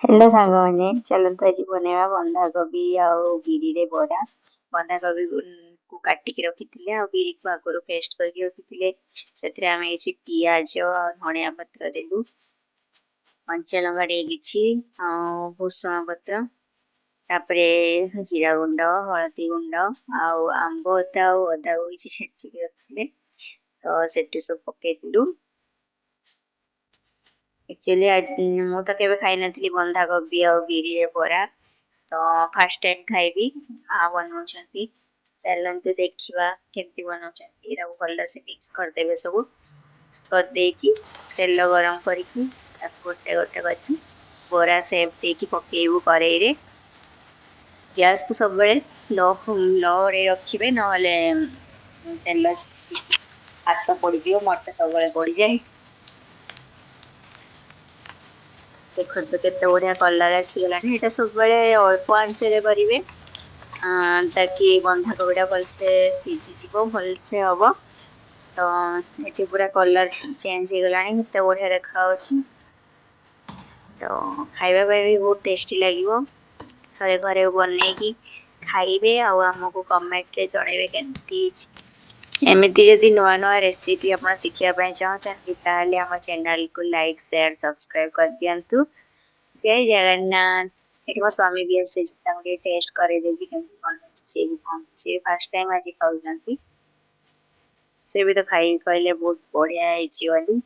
Hello ସାଙ୍ଗମାନେ, ଚାଲନ୍ତୁ ଆଜି ବନେଇବା ବନ୍ଧାକୋବି ଆଉ ବିରିରେ ବରା। ବନ୍ଧାକୋବିକୁ କାଟିକି ରଖିଥିଲେ ଆଉ ବିରିକୁ ଆଗରୁ ପେଷ୍ଟ କରିକି ରଖିଥିଲେ। ସେଥିରେ ଆମେ କିଛି ପିଆଜ ଆଉ ଧଣିଆ ପତ୍ର ଦେଲୁ, କଞ୍ଚା ଲଙ୍କା ଟିକେ କିଛି ଆଉ ଭୃସଙ୍ଗ ପତ୍ର, ତାପରେ ଜିରା ଗୁଣ୍ଡ, ହଳଦୀ ଗୁଣ୍ଡ ଆଉ ଆମ୍ବ ଅଦା ଆଉ ଅଦାକୁ କିଛି ଛେଚିକି ରଖିଥିଲେ, ତ ସେଠୁ ସବୁ ପକେଇଥିଲୁ। ଆକ୍ଚୁଆଲି ମୁଁ ତ କେବେ ଖାଇନଥିଲି ବନ୍ଧାକୋବି ଆଉ ବିରିରେ ବରା, ତ ଫାର୍ଷ୍ଟ ଟାଇମ୍ ଖାଇବି। ମା ବନଉଛନ୍ତି, ଚାଲନ୍ତୁ ଦେଖିବା କେମିତି ବନଉଛନ୍ତି। ଏଟାକୁ ଭଲସେ ମିକ୍ସ କରିଦେବେ ସବୁ। ମିକ୍ସ କରିଦେଇକି ତେଲ ଗରମ କରିକି ତାକୁ ଗୋଟେ ଗୋଟେ କରିକି ବରା ସେପ୍ ଦେଇକି ପକେଇବୁ କରେଇରେ। ଗ୍ୟାସ୍କୁ ସବୁବେଳେ ଲୋରେ ରଖିବେ, ନହେଲେ ତେଲ ହାତ ପୋଡ଼ିଯିବ। ମୋର ତ ସବୁବେଳେ ପୋଡ଼ିଯାଏ। ଦେଖନ୍ତୁ କେତେ ବଢ଼ିଆ କଲର୍ ଆସିଗଲାଣି। ଏଇଟା ସବୁବେଳେ ଅଳ୍ପ ଆଞ୍ଚରେ କରିବେ, ତାକି ବନ୍ଧାକୋବିଟା ଭଲସେ ସିଝିଯିବ, ଭଲସେ ହବ। ତ ଏଠି ପୁରା କଲର୍ ଚେଞ୍ଜ ହେଇଗଲାଣି, କେତେ ବଢ଼ିଆ ଦେଖାଯାଉଛି। ତ ଖାଇବା ପାଇଁ ବି ବହୁତ ଟେଷ୍ଟି ଲାଗିବ। ଥରେ ଘରେ ବନେଇକି ଖାଇବେ ଆଉ ଆମକୁ କମେଣ୍ଟରେ ଜଣେଇବେ କେମିତି ହେଇଛି। ଏମିତି ଯଦି ନୂଆ ନୂଆ ରେସିପି ଆପଣ ଶିଖିବା ପାଇଁ ଚାହୁଁଛନ୍ତି, ତାହେଲେ ଆମ ଚ୍ୟାନେଲକୁ ଲାଇକ୍, ସେୟାର, ସବସ୍କ୍ରାଇବ୍ କରିଦିଅନ୍ତୁ। ଜୟ ଜଗନ୍ନାଥ। ଏଠି ମୋ ସ୍ୱାମୀ ବି ଆସିଛି, ତାଙ୍କୁ ଟିକେ ଟେଷ୍ଟ କରେଇଦେବି କେମିତି କ'ଣ ହେଇଛି। ସିଏ ବି ଖାଆନ୍ତି, ସିଏ ଫାର୍ଷ୍ଟ ଟାଇମ୍ ଆଜି ଖାଉଛନ୍ତି। ସେ ବି ତ ଖାଇକି କହିଲେ ବହୁତ ବଢ଼ିଆ ହେଇଛି ବୋଲି।